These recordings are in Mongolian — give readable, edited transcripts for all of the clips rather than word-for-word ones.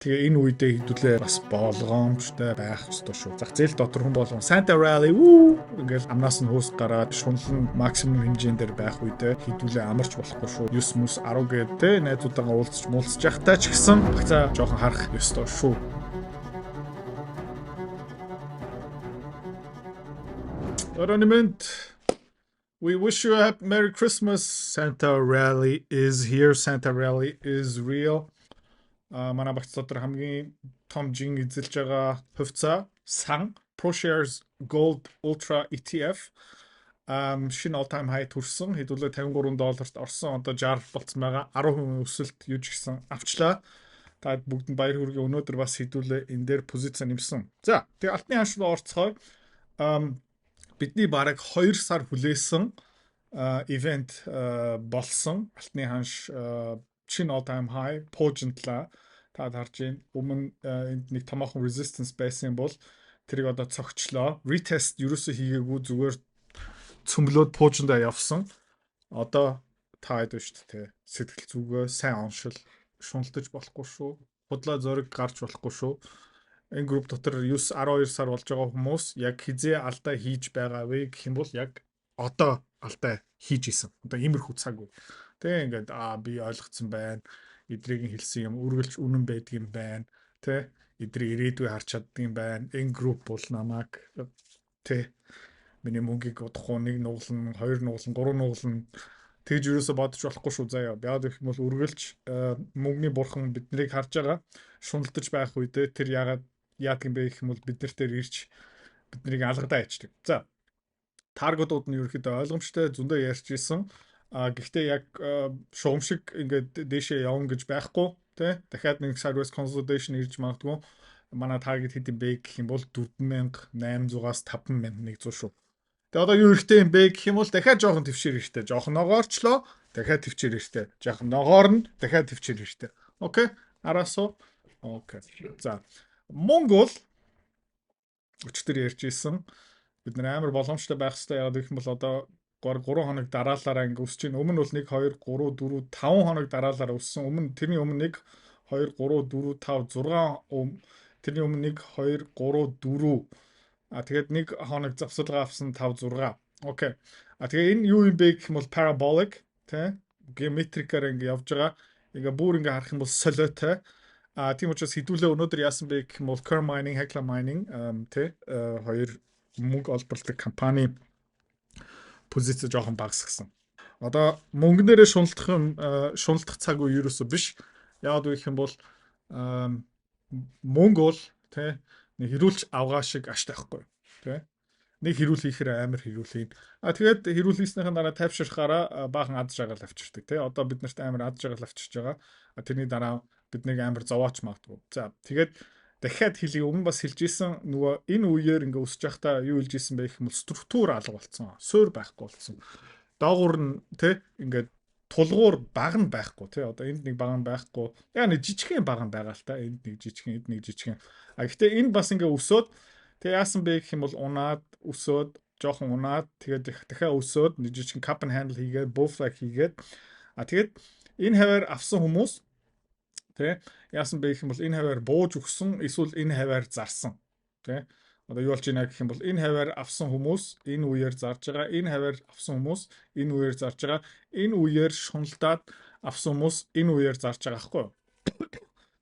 Тэгээ энэ үедээ хэдүүлээ бас болгоомжтой байх ёстой шүү. Зах зээл дотор хүн болгон Santa Rally үү ингээл амнаас нь хөөс гараад шунал нь максимум хэмжээнд дээр байх үедээ хэдүүлээ амарч болохгүй шүү. 9 мөс 10 гээд те найзуудтайгаа уулзч муулцж явахтай ч гэсэн багцаа жоохон харах ёстой шүү. Оройн We wish you a happy Merry Christmas. Santa Rally is here. Santa Rally is real. Манай багц дотор хамгийн том жин эзэлж байгаа хувьцаа сан ProShares Gold Ultra ETF шинэ all time high төрсөн. Хэдүүлээ 53 долларт орсон. Одоо 60 болцсон байгаа. 10% өсөлт юу ч гэсэн авчлаа. Та бүгдэнд баяр хүргэе. Өнөөдөр бас хэдүүлээ энэ дээр позиц нэмсэн. За, тэгээ алтны ханш руу орцгоё. Бидний бараг 2 сар хүлээсэн event болсон. Алтны ханш шинэ all time high пуужинтлаа. Та харж байна. Өмнө энд нэг томоохон resistance байсан бол тэрийг одоо цогцлоо. Retest ерөөсөө хийгээгүй, зүгээр цөмлөөд пуужиндаа явсан. Одоо та хэд шүү дээ. Сэтгэл зүгөө сайн оншил, шуналтаж болохгүй шүү. Худлаа зориг гарч болохгүй шүү. Энэ групп дотор 9 12 сар болж байгаа хүмүүс яг хизээ алдаа хийж байгаа вэ гэх юм бол яг одоо алдаа хийж исэн. Одоо иймэрхүү цаг үе. Тэ ингээд би ойлгоцсон байна. Эдрийг хэлсэн юм үргэлж үнэн байдаг юм байна. Тэ эдрийг ирээдүй харж чаддаг юм байна. Энэ групп бол намайг тэ миний мөнгийг удахгүй нэг нуглан, хоёр нуглан, гурван нуглан тэгж юусоо бодож болохгүй шүү заяа. Яг гэх юм бол үргэлж мөнгөний бурхан биднийг харж байгаа. Шуналтаж байх үедээ тэр яагаад яадаг юм бэ гэх юм бол бид нар дээр ирж биднийг алгадаа ячдаг. За, target ууд нь ерөөхдөө ойлгомжтой, зөндөө ярьж исэн. А гэхдээ яг шугам шиг ингээд дээшээ явна гэж байхгүй тий. Дахиад нэг sideways consolidation ирж магадгүй. Манай target хэд юм бэ гэх юм бол 4800-аас 5100 шүү. Тэгээ одоо юу хэрэгтэй юм бэ гэх юм бол дахиад жоохон твшээр хэрэгтэй. Жоохон ногоорчлоо, дахиад твшээр хэрэгтэй. Жоохон ногоор нь дахиад твшээр хэрэгтэй. Okay. Араасуу. Okay. За. Мөнгө бол өчтөр ярьж исэн. Бид нар амар боломжтой байх хэрэгтэй. Яг гэх юм бол одоо 3 хоног дараалалаараа ингээ өсөж байна. Өмнө нь бол 1 2 3 4 5 хоног дараалалаараа өссөн. Өмнө тэрний өмнө 1 2 3 4 5 6, тэрний өмнө 1 2 3 4. А тэгээд нэг хоног завсалгаа авсан 5 6. Okay. А тэгээ энэ юу юм бэ гэх юм бол parabolic тий геометрикаар ингээ явж байгаа. Ингээ бүр ингээ харах юм бол солиотой. А тийм учраас хэдүүлээ өнөөдөр яасан бэ гэх юм бол Coeur Mining, Hecla Mining тий хоёр мөнгө олборлдог компани позиц жоохон багасгасан. Одоо мөнгөнээрээ шуналтах юм шуналтах цаг үе ерөөсөө биш. Яг гэх юм бол мөнгө бол тий нэг хэрүүлж авгаа шиг аштай байхгүй тий. Нэг хэрүүл хийхээр амар хэрүүл хийн. А тэгээд хэрүүл хийснийхаа дараа тайвширхаараа баахан ад жаргал авчирдаг тий. Одоо бид нарт амар ад жаргал авчирч байгаа. А тэрний дараа биднийг амар зовооч магадгүй. За, тэгээд дахиад хэлье, өмнө бас хэлж исэн, нөгөө энэ үеэр ингээ өсөж байхдаа юу хэлж исэн бэ гэх юм бол структур алга болцсон. Суур байхгүй болцсон. Доогуур нь тий ингээд тулгуур баг нь байхгүй тий. Одоо энд нэг баг нь байхгүй. Яг нэг жижигхэн баг нь байгаа л та. Энд нэг жижигхэн, энд нэг жижигхэн. А гэхдээ энэ бас ингээ өсөөд тэгээ яасан бэ гэх юм бол унаад өсөөд, жоохон унаад, тэгээд дахиад өсөөд, нэг жижигхэн cup and handle хийгээд, bull flag хийгээд, а тэгээд энэ хаваар авсан хүмүүс тий яасан бэ гэх юм бол энэ хаваар бууж өгсөн эсвэл энэ хаваар зарсан тий. Одоо юу болж байна гэх юм бол энэ хаваар авсан хүмүүс энэ үеэр зарж байгаа, энэ хаваар авсан хүмүүс энэ үеэр зарж байгаа, энэ үеэр шуналтаад авсан хүмүүс энэ үеэр зарж байгаа байхгүй юу?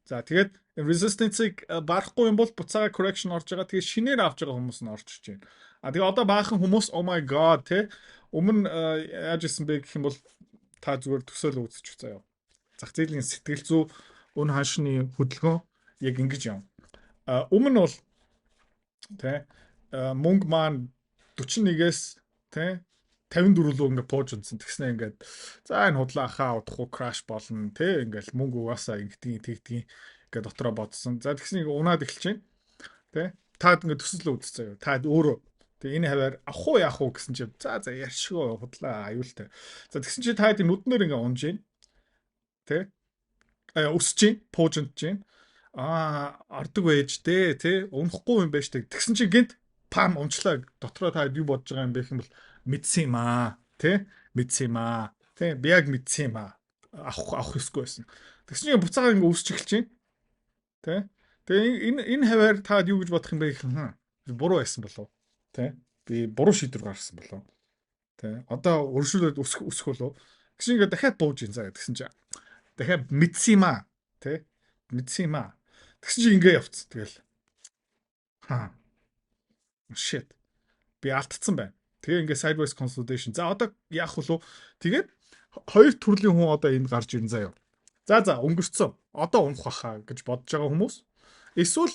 За, тэгээд resistance-ыг барахгүй юм бол буцаага correction орж байгаа. Тэгээд шинээр авч байгаа хүмүүс нь орж иж байна. А тэгээ одоо баахан хүмүүс oh my god тий өмнө яаж исэн бэ гэх юм бол та зүгээр төсөөл үзчих заяа. Зах зээлийн сэтгэл зүй, үн ханшны хөдөлгөөн яг ингэж явна. А өмнө бол тий мөнгө маань 41-ээс тий 54 рүү ингээ пууж унсан. Тэгснэ ингээд за энэ худлаа хаа удахгүй crash болно тий ингээл мөнгө угаасаа ингэдгийг тэгдгийг ингээ дотроо бодсон. За, тэгснэ унаад эхэлж байна. Тий та ингээ төсөөлөө үзсэн. Та өөрөө тэгээ энэ хаваар авах уу яах уу гэсэн чи за за ярьшгүй худлаа аюултай. За, тэгсэн чи та нүднэр ингээ унж гин. Тий өсөж гин, пуужинд гин. Аа, ордог байж дээ тий унахгүй юм байж дээ. Тэгсэн чи гинт пам унчлаа. Дотроо та юу бодож байгаа юм бэ гэх юм бол мэдсэн юм аа тий мэдсэн юм аа тий би яг мэдсэн юм аа, авах ёсгүй байсан. Тэгсэн чинь буцаагаа ингээ өсч эхэлж байна. Тэ? Тэгээ энэ хаваар та юу гэж бодох юм бэ гэх юм. Буруу байсан болов. Тэ? Би буруу шийдвэр гаргасан болов. Тэ? Одоо өршөөлөд өсөх өсөх болов. Тэгсэн ингээд дахиад бууж ин заа гэсэн чинь дахиад мэдсэн юм аа. Тэ? Мэдсэн юм аа. Тэгсэн чинь ингээ явцсан. Тэгэл. Ха. Shit. Би алдсан байна. Тэгээ ингээ sideways consolidation. За, одоо яах вэ? Тэгээд хоёр төрлийн хүн одоо энд гарч ирэн заяа. За, өнгөрцөн. Одоо унах баха гэж бодож байгаа хүмүүс. Эсвэл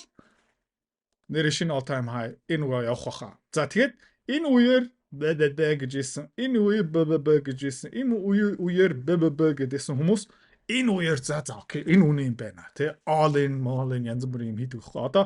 нэр шинэ all time high энэ үгээ явах баха. За, тэгээд энэ үеэр б б б гэж хэлсэн. Энэ үеэр б б б гэж хэлсэн. Энэ үеэр б б б гэдээсэн хүмүүс энэ үеэр за, okay, энэ үнэ юм байна тий, all in, all in янз бүрийн юм хийдэг байхгүй. Одоо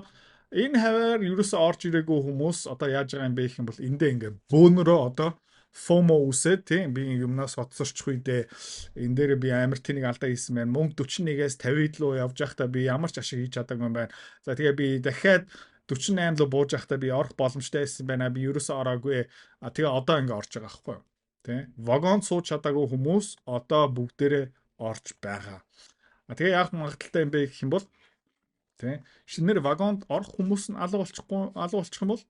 энэ хаваар ерөөсөө орж ирээгүй хүмүүс одоо яаж байгаа юм бэ гэх юм бол эндээ ингээ бөөнөрөө одоо FOMO үсээд тийм, би юмнаас хоцорчих үедээ энэ дээр би амар тэнийг алдаа хийсэн байна. Мөнгө 41-ээс 50 руу явж байхдаа би ямар ч ашиг хийж чадаагүй юм байна. За, тэгээ би дахиад 48 руу бууж байхдаа би орох боломжтой байсан байна. Би ерөөсөө ороогүй. А тэгээ одоо ингээ орж байгаа байхгүй юу? Тэ? Вагонд сууж чадаагүй хүмүүс одоо бүгдээрээ орж байгаа. А тэгээ яах магадлалтай юм бэ гэх юм бол тэ, шинээр вагонд орох хүмүүс нь алга болчихгүй, алга болчих юм бол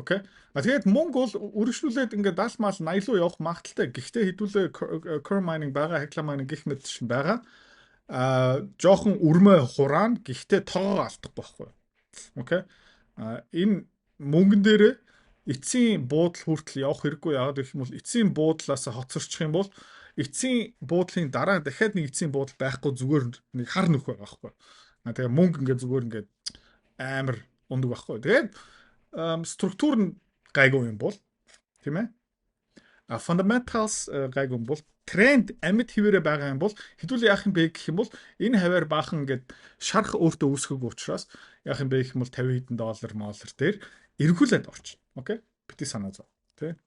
okay. А тэгээд мөнгө бол үргэлжлүүлээд ингээд 70 мал 80 руу явах магадлалтай. Гэхдээ хэдүүлээ Coeur Mining байгаа, Hecla Mining гэх мэт шин байгаа. А жоохон өрмөө хураана. Гэхдээ тоогоо алдахгүй байхгүй. Okay. А энэ мөнгөн дээрээ эцсийн буудал хүртэл явах хэрэггүй. Яагаад гэх юм бол эцсийн буудлаас хоцорчих юм бол эцсийн буудлын дараа дахиад нэг эцсийн буудал байхгүй, зүгээр нэг хар нөх байгаа байхгүй. А тэгээ мөнгө ингээд зүгээр ингээд амар ундаг байхгүй. Тэгээд структур нь гайгүй юм бол, тийм ээ. А fundamentals гайгүй юм бол, тренд амьд хэвээрээ байгаа юм бол хэдүүлээ яах юм бэ гэх юм бол энэ хаваар баахан ингээд шарах өөртөө үүсгэхгүй учраас яах юм бэ гэх юм бол 50 хэдэн доллар моллар дээр эргүүлээд орчих. Okay. Бити санаа зов. Тэ.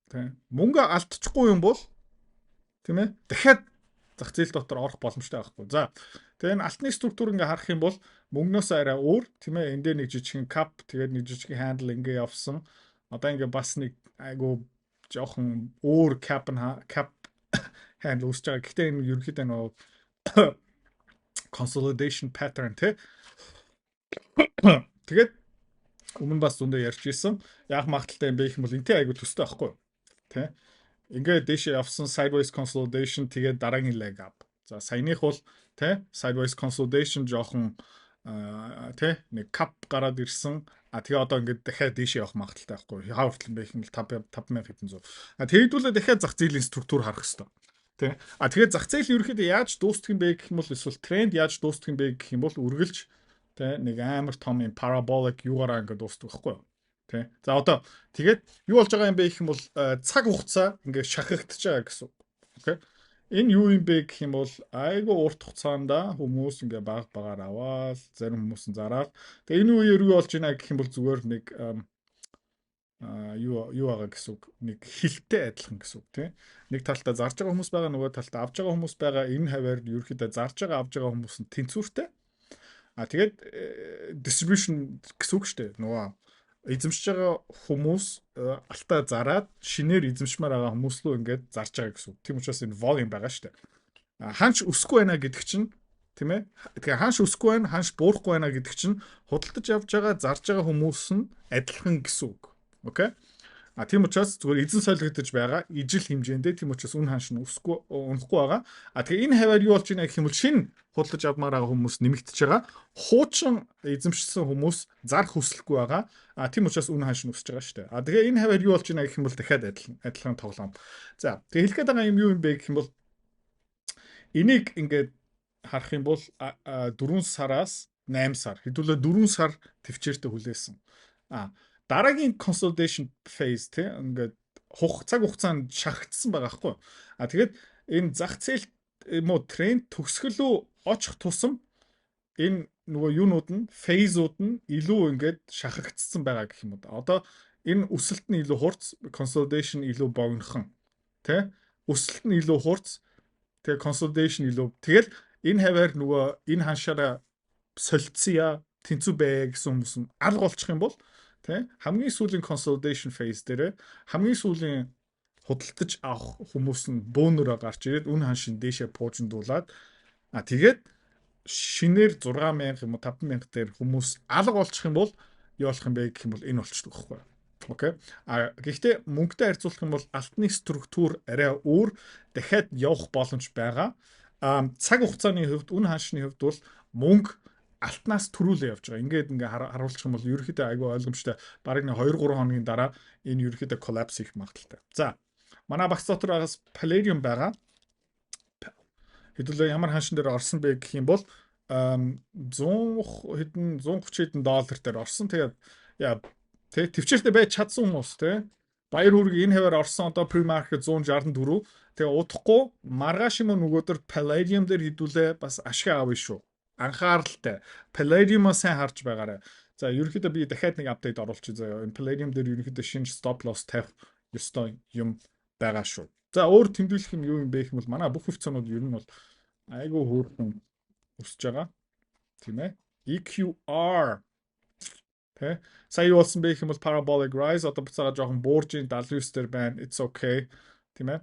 Тэ. Мөнгө алдчихгүй юм бол, тийм ээ. Дахиад зах зээл дотор орох боломжтой байхгүй. За, тэгээ энэ алтны структур ингээ харах юм бол мөнгнөөс арай өөр, тийм ээ. Энд дээр нэг жижигхэн cup, тэгээд нэг жижигхэн handle ингээ явсан. Одоо ингээ бас нэг айгу жоохон өөр cup cup handle үүсэж байгаа. Гэхдээ энэ ерөнхийдөө нөгөө consolidation pattern тий. Тэгээд өмнө бас зөндөө ярьж ирсэн. Яг магадлалтай юм бэ гэх юм бол энтэй айгу төстэй байхгүй юу? Тэ. Ингээд дээшээ явсан, sideways consolidation, тэгээд дараагийн leg up. За, саяных бол тэ, sideways consolidation, жоохон тэ, нэг cup гараад ирсэн. А тэгээ одоо ингээд дахиад дээшээ явах магадлалтай байхгүй. Хаа хүртэл юм бэ гэх юм бол 5 5000 хэдэн зуун. А тэгдүүлээ дахиад зах зээлийн структур харах хэрэгтэй. Тэ. А тэгээд зах зээл ерөнхийдөө яаж дуустах юм бэ гэх юм бол эсвэл тренд яаж дуустах юм бэ гэх юм бол үргэлж тэ, нэг амар том юм parabolic юугаараа ингээд дуустдаг байхгүй юу? Тэ. За, одоо тэгээд юу болж байгаа юм бэ гэх юм бол цаг хугацаа ингээд шахагдчихж байгаа гэсэн. Okay. Энэ юу юм бэ гэх юм бол айгүй урт хугацаанд хүмүүс ингээ баг багаар аваад, зарим хүмүүс нь зараад, тэгээ энэ үеэр юу болж байна гэх юм бол зүгээр нэг юу байгаа гэсэн үг, нэг хилтэй адилхан гэсэн үг тийм. Нэг талдаа зарж байгаа хүмүүс байгаа, нөгөө талдаа авж байгаа хүмүүс байгаа. Энэ хаваар ерөөхдөө зарж байгаа, авж байгаа хүмүүс нь тэнцвэртэй. А тэгээд distribution гэсэн үг шүү дээ. Нөгөө эзэмшиж байгаа хүмүүс алтаа зараад шинээр эзэмшмээр байгаа хүмүүс рүү ингээд зарж байгаа гэсэн үг. Тийм учраас энэ volume байгаа шүү дээ. Ханш өсөхгүй байна гэдэг чинь, тийм ээ. Тэгэхээр ханш өсөхгүй байна, ханш буурахгүй байна гэдэг чинь худалдаж явж байгаа, зарж байгаа хүмүүс нь адилхан гэсэн үг. Okay. А тийм учраас зүгээр эзэн солигдож байгаа ижил хэмжээндээ, тийм учраас үн ханш нь өсөхгүй, унахгүй байгаа. А тэгээ энэ хаваар юу болж байна гэх юм бол шинэ худалдаж авмаар байгаа хүмүүс нэмэгдэж байгаа. Хуучин эзэмшсэн хүмүүс зарах хүсэлгүй байгаа. А тийм учраас үн ханш нь өсөж байгаа шүү дээ. А тэгээ энэ хаваар юу болж байна гэх юм бол дахиад адилхан тоглоом. За, тэгээ хэлэх гээд байгаа юм юу юм бэ гэх юм бол энийг ингээд харах юм бол 4 сараас 8 сар хэдүүлээ 4 сар төвчээртэй хүлээсэн. А дараагийн consolidation phase тий, ингээд цаг хугацаанд шахагдсан байгаа хгүй. А тэгээд энэ зах зээл юм уу тренд төгсгөл рүү очих тусам энэ нөгөө юунууд нь, phase үүд нь илүү ингээд шахагдсан байгаа гэх юм уу да. Одоо энэ өсөлт нь илүү хурц, consolidation илүү богинохон тий. Өсөлт нь илүү хурц, тэгээ consolidation илүү. Тэгэл энэ хаваар нөгөө энэ ханшаараа солилцъя, тэнцүү бай гэсэн хүмүүс нь алга болчих юм бол тий, хамгийн сүүлийн consolidation phase дээр хамгийн сүүлийн худалдаж авах хүмүүс нь бөөнөрөө гарч ирээд үн ханшин дээшээ пуужиндуулаад А тэгээд шинээр 6000 юм уу 5000 дээр хүмүүс алга болчих юм бол юу болох юм бэ гэх юм бол энэ болчихдог байхгүй. Okay. А гэхдээ мөнгөтэй харьцуулах юм бол алтны структур арай өөр, дахиад явах боломж байгаа. А цаг хугацааны хувьд, үн ханшны хувьд бол мөнгө алтнаас түрүүлээ явж байгаа. Ингээд ингээ харуулчих юм бол ерөөхдөө айгүй ойлгомжтой. Бараг нэг 2 3 хоногийн дараа энэ ерөөхдөө collapse хийх магадлалтай. За, манай багц дотор байгаас Palladium байгаа. Хэдүүлээ ямар ханшин дээр орсон бэ гэх юм бол 100 хэдэн, 130 хэдэн доллар дээр орсон. Тэгээд яа тэ төвчээртэй байж чадсан хүмүүс тэ баяр хүргэе, энэ хаваар орсон, одоо pre-market 164. Тэгээ удахгүй маргааш юм уу нөгөөдөр Palladium дээр хэдүүлээ бас ашиг авъя шүү. Анхааралтай. Palladium-а сайн харж байгаарай. За, ерөнхийдөө би дахиад нэг update оруулчих заяа. Энэ Palladium дээр ерөнхийдөө шинэ stop loss тавих ёстой юм байгаа шүү. За, өөр тэмдэглэх юм юу юм бэ гэх юм бол манай бүх хувьцаанууд ер нь бол айгүй хөөрхөн өсөж байгаа. Тийм ээ. EQR тэ сая юу болсон бэ гэх юм бол parabolic rise, одоо буцаага жоохон бууржийн 79 дээр байна. It's okay. Тийм ээ.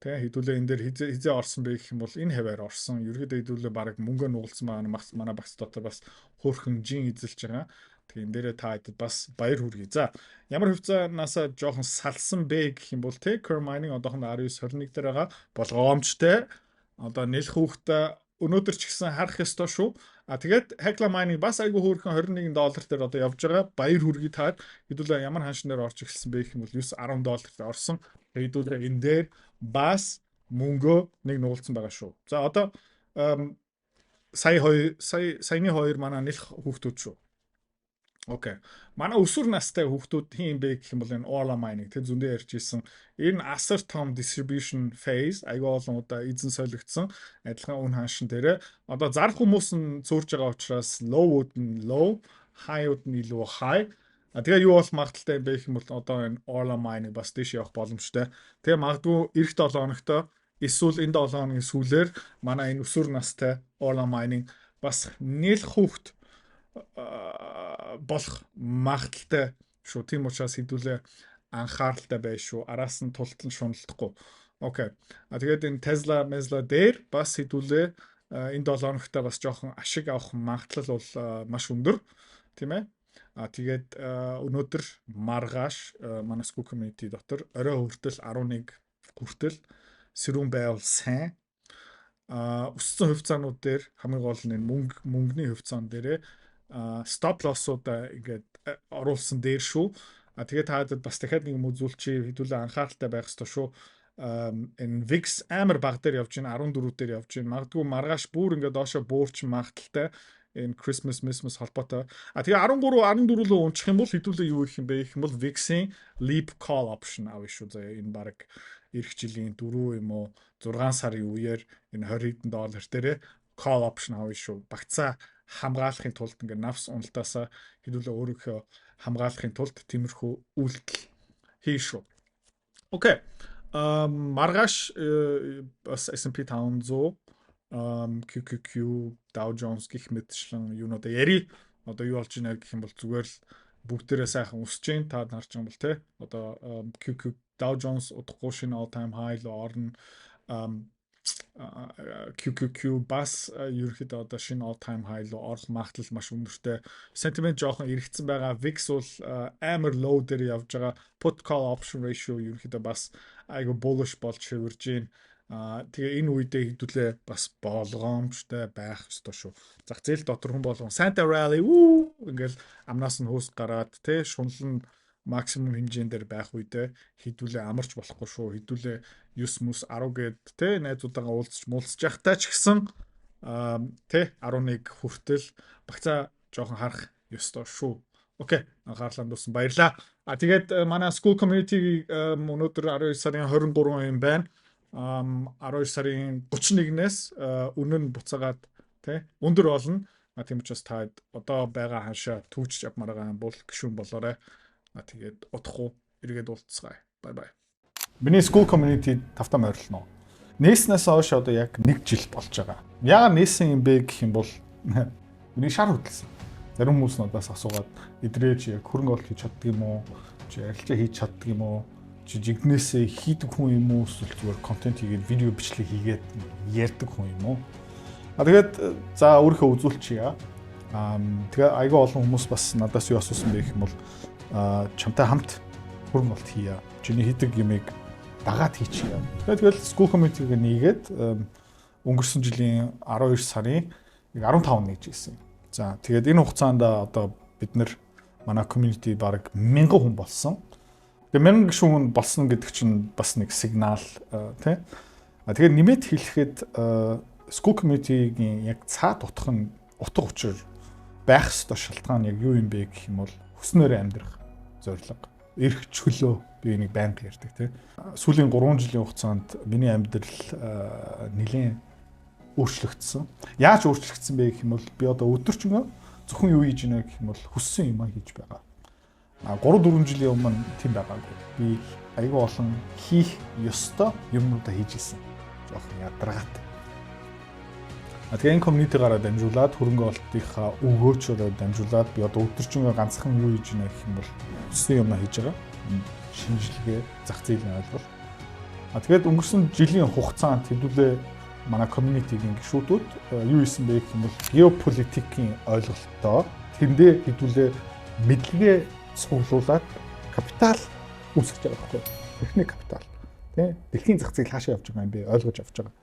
Тэ хэдүүлээ энэ дээр хизээ хизээ орсон бэ гэх юм бол энэ хаваар орсон. Ерөөдөө хэдүүлээ баг мөнгө нугалсан байгаа. Манай багц дотор бас хөөрхөн жин эзэлж байгаа. Тэгээ энэ дээрээ та хэдэд бас баяр хүргэе. За, ямар хувьцаанаасаа жоохон салсан бэ гэх юм бол тэ Coeur Mining одоохондоо 19 21 дээр байгаа, болгоомжтой. Одоо нэлэх хүүхдээ өнөөдөр ч гэсэн харах ёстой шүү. А тэгээд Hecla Mining бас айгүй хөөрхөн 21 доллар дээр одоо явж байгаа. Баяр хүргэе таад. Хэдүүлээ ямар ханшин дээр орж эхэлсэн бэ гэх юм бол 9 10 доллар дээр орсон. Хэдүүлээ энэ дээр бас мөнгөө нэг нугалцсан байгаа шүү. За, одоо сая хоёр сая саяны хоёр манай нэлэх хүүхдүүд шүү. Okay. Манай өсвөр настай хүүхдүүд хэн юм бэ гэх юм бол энэ Orla Mining тэр зөндөө ярьж исэн. Энэ асар том distribution phase, айгүй олон удаа эзэн солигдсон адилхан үн ханшин дээрээ одоо зарах хүмүүс нь цөөрж байгаа учраас low-ууд нь low, high-ууд нь илүү high. А тэгээ юу болох магадлалтай юм бэ гэх юм бол одоо энэ Orla Mining бас дээш явах боломжтой. Тэгээ магадгүй ирэх 7 хоногт эсвэл энэ 7 хоногийн сүүлээр манай энэ өсвөр настай Orla Mining бас нэлэх хүүхд болох магадлалтай шүү. Тийм учраас хэдүүлээ анхааралтай байж шүү. Араас нь тултал шуналдахгүй. Okay. А тэгээд энэ Tesla, Mesla дээр бас хэдүүлээ энэ 7 хоногт бас жоохон ашиг авах магадлал бол маш өндөр. Тийм ээ. А тэгээд өнөөдөр маргааш манай School Community дотор орой хүртэл, 11 хүртэл сэрүүн байвал сайн. А өссөн хувьцаанууд дээр, хамгийн гол нь мөнгөний хувьцаан дээрээ stop loss-уудаа ингээд оруулсан дээр шүү. А тэгээд таадад бас дахиад нэг юм үзүүлчихье, хэдүүлээ анхааралтай байх ёстой шүү. Энэ VIX амар бага дээр явж байна, 14 дээр явж байна. Магадгүй маргааш бүр ингээд доошо буурч магадлалтай энэ Christmas Christmas холбоотой. А тэгээ 13 14 рүү унчих юм бол хэдүүлээ юу их юм бэ гэх юм бол VIX-ийн leap call option авна шүү заяа. Энэ баг ирэх жилийн 4 юм уу 6 сарын үеэр энэ 20 хэдэн доллар дээрээ call option авна шүү. Багцаа хамгаалахын тулд, ингээ навс уналтаасаа хэдүүлээ өөрийнхөө хамгаалахын тулд тиймэрхүү үйлдэл хий шүү. Okay. Маргааш бас S&P 500, QQQ, Dow Jones гэх мэтчлэн юунуудаа яри. Одоо юу болж байна гэх юм бол зүгээр л бүгдээрээ сайхан өсөж байна. Та харж байгаа бол те одоо QQ, Dow Jones удахгүй шинэ all time high руу орно. QQQ бас ерөнхийдөө одоо шинэ all time high руу орох магадлал маш өндөртэй. Sentiment жоохон эргэцсэн байгаа. VIX бол амар low дээр явж байгаа. Put call option ratio ерөнхийдөө бас айгу bullish болж хэвэрж байна. Аа тэгээ энэ үедээ хэдүүлээ бас болгоомжтой байх ёстой шүү. Зах зээл дотор хүн болгон Santa Rally үү ингээл амнаас нь хөөс гараад те шунал нь максимум хэмжээн дээр байх үедээ хэдүүлээ амарч болохгүй шүү. Хэдүүлээ 9 мөс 10 гээд те найзуудаагаа уулзч муулцж явахтаа ч гэсэн те 11 хүртэл багцаа жоохон харах ёстой шүү. Okay, анхаарлаа хандуулсан баярлаа. А тэгээд манай school community өнөөдөр 12 сарын 23 юм байна. 12 сарын 31-ээс үнэн нь буцаагаад тий өндөр болно. А тийм учраас та одоо байгаа ханшаа түүжиж авмаар байгаа юм бол гишүүн болоорой. А тэгээд удахгүй эргээд уулзцгаая. Bye bye. Миний school community тавтаа морилно. Нээснээс хойш одоо яг 1 жил болж байгаа. Яагаад нээсэн юм бэ гэх юм бол миний шар хөдөлсөн. Зарим хүмүүс надаас асуугаад эдрээ чи яг хөрөнгө оруулалт хийж чаддаг юм уу? Чи арилжаа хийж чаддаг юм уу? Чи жигнэсээ хийдэг хүн юм уу, эсвэл зүгээр контент хийгээд, видео бичлэг хийгээд ярьдаг хүн юм уу? А тэгээд за, өөрийнхөө үзүүлчихье. Тэгээ айгүй олон хүмүүс бас надаас юу асуусан бэ гэх юм бол чамтай хамт хөрөнгө оруулалт хийе. Чиний хийдэг юмыг дагаад хийчихье. Тэгээд тэгэл Skool community-г нээгээд өнгөрсөн жилийн 12 сарын 15 нээж ирсэн. За, тэгээд энэ хугацаанд одоо бид нар манай community баг 1000 хүн болсон. Тэгээ 1000 гишүүн болсон гэдэг чинь бас нэг сигнал, тий. А тэгээд нэмээд хэлэхэд Skool community-гийн яг цаад утга нь, утга учир байх ёстой шалтгаан яг юу юм бэ гэх юм бол хүснээр амьдрах зорилго. Эрх чөлөө, би энийг байнга ярьдаг, тий. Сүүлийн 3 жилийн хугацаанд миний амьдрал нэлээд өөрчлөгдсөн. Яаж өөрчлөгдсөн бэ гэх юм бол би одоо өдөржингөө зөвхөн юу хийж байна гэх юм бол хүссэн юмаа хийж байгаа. А 3 4 жилийн өмнө тийм байгаагүй. Би айгүй олон хийх ёстой юмнуудаа хийж исэн. Жохон ядаргаатай. А тэгээ энэ community-гаараа дамжуулаад, хөрөнгө оруулалтынхаа өгөөчөөрөө дамжуулаад би одоо өдөржингөө ганцхан юу хийж байна гэх юм бол хүссэн юмаа хийж байгаа. Шинжилгээ, зах зээлийн ойлголт. А тэгээд өнгөрсөн жилийн хугацаанд хэдүүлээ манай community-гийн гишүүдүүд юу хийсэн бэ гэх юм бол геополитикийн ойлголтоо тэндээ хэдүүлээ мэдлэгээ цуглуулад капитал үүсгэж байгаа байхгүй юу? Техник капитал. Тэ? Дэлхийн зах зээл хаашаа явж байгаа юм бэ? Ойлгож авч байгаа.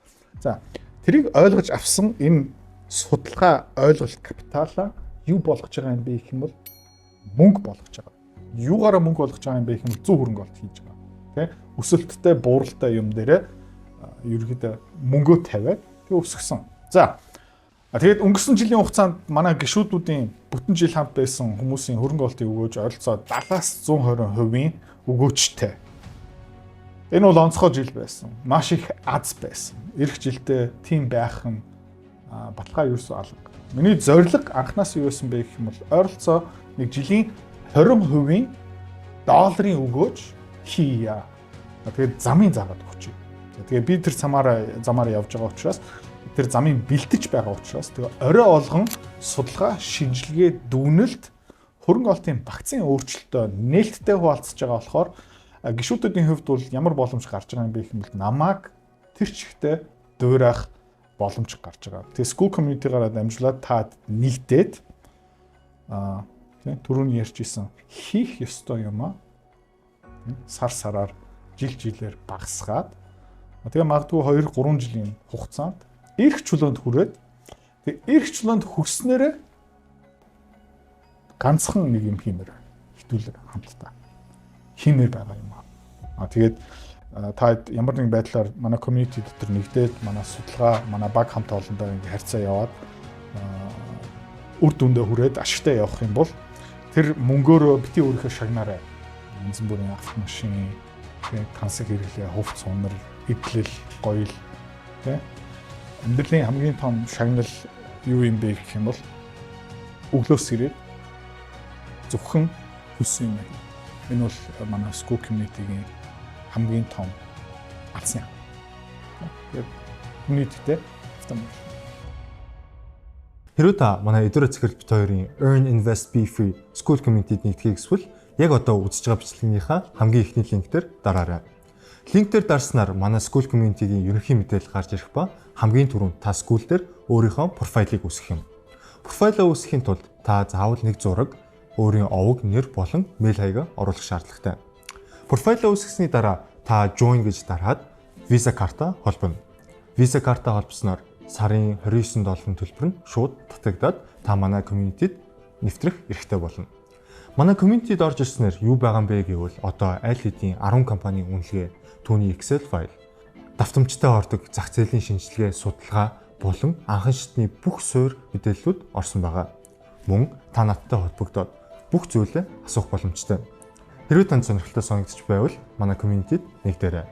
За, тэрийг ойлгож авсан энэ судалгаа, ойлголт, капиталаа юу болгож байгаа юм бэ гэх юм бол мөнгө болгож байгаа. Юугаараа мөнгө болгож байгаа юм бэ гэх юм бол зөв хөрөнгө оруулалт хийж байгаа. Тэ? Өсөлттэй, бууралтай юм дээрээ ерөөхдөө мөнгөө тавиад тэгээ өсгсөн. За. Тэгээд өнгөрсөн жилийн хугацаанд манай гишүүдүүдийн, бүтэн жил хамт байсан хүмүүсийн хөрөнгө оруулалтын өгөөж ойролцоо 70-аас 120% өгөөжтэй. Энэ бол онцгой жил байсан. Маш их аз байсан. Ирэх жилдээ тийм байх нь баталгаа ерөөсөө алга. Миний зорилго анхнаас юу байсан бэ гэх юм бол ойролцоо нэг жилийн 20% долларын өгөөж хийя. Тэгээд замын заагаад өгч. Тэгээ би тэр замаараа явж байгаа учраас, тэр замын бэлтэж байгаа учраас тэгээ орой болгон судалгаа, шинжилгээ, дүгнэлт, хөрөнгө оруулалтын багцын өөрчлөлтөө нээлттэй хуваалцаж байгаа болохоор гишүүдийн хувьд бол ямар боломж гарч байгаа юм бэ гэх юм бол намайг тэр чигтээ дуурайх боломж гарч байгаа. Тэгээ Skool community-гаараа дамжуулаад та нэгдээд тийм түрүүний ярьж исэн хийх ёстой юм аа сар сараар, жил жилээр багасгаад, тэгээ магадгүй 2 3 жилийн хугацаанд эрх чөлөөнд хүрээд, тэгээ эрх чөлөөнд хүрснээрээ ганцхан нэг юм хиймээр, хэдүүлээ хамтдаа хиймээр байгаа юм аа. А тэгээд та ямар нэгэн байдлаар манай community дотор нэгдээд, манай судалгаа, манай баг хамт олондоо ингээ харьцаа яваад үр дүндээ хүрээд ашигтай явах юм бол тэр мөнгөөрөө бити өөрийнхөө шагнаарай. Янз бүрийн автомашин, тий, тансаг хэрэглээ, хувц сунар, эдлэл, гоёл, тий. Амьдралын хамгийн том шагнал юу юм бэ гэх юм бол өглөөс ирээд зөвхөн хүссэн юм. Энэ бол манай Skool community-гийн хамгийн том алсан юм. Тэгээд community-тэй автомобиль. Хэрвээ та манай Эдүрэ Цэцэрлэг бит хоёрын Earn Invest Be Free Skool Community-д нэгдэхийг хүсвэл яг одоо үзэж байгаа бичлэгнийхаа хамгийн эхний линк дээр дараарай. Линк дээр дарснаар манай Skool Community-гийн ерөнхий мэдээлэл гарч ирэх ба хамгийн түрүүнд та Skool дээр өөрийнхөө профайлыг үүсгэх юм. Профайлаа үүсгэхийн тулд та заавал нэг зураг, өөрийн овог, нэр болон мэйл хаягаа оруулах шаардлагатай. Профайлаа үүсгэсний дараа та join гэж дараад Visa карта холбоно. Visa карта холбосноор сарын 29 долларын төлбөр нь шууд татагдаад та манай community-д нэвтрэх эрхтэй болно. Манай community-д орж ирснээр юу байгаа юм бэ гэвэл одоо аль хэдийн 10 компанийн үнэлгээ, түүний Excel файл, давтамжтай ордог зах зээлийн шинжилгээ, судалгаа болон анхан шатны бүх суурь мэдээллүүд орсон байгаа. Мөн та надтай холбогдоод бүх зүйлээ асуух боломжтой. Хэрвээ танд сонирхолтой санагдчих байвал манай community-д нэгдээрэй.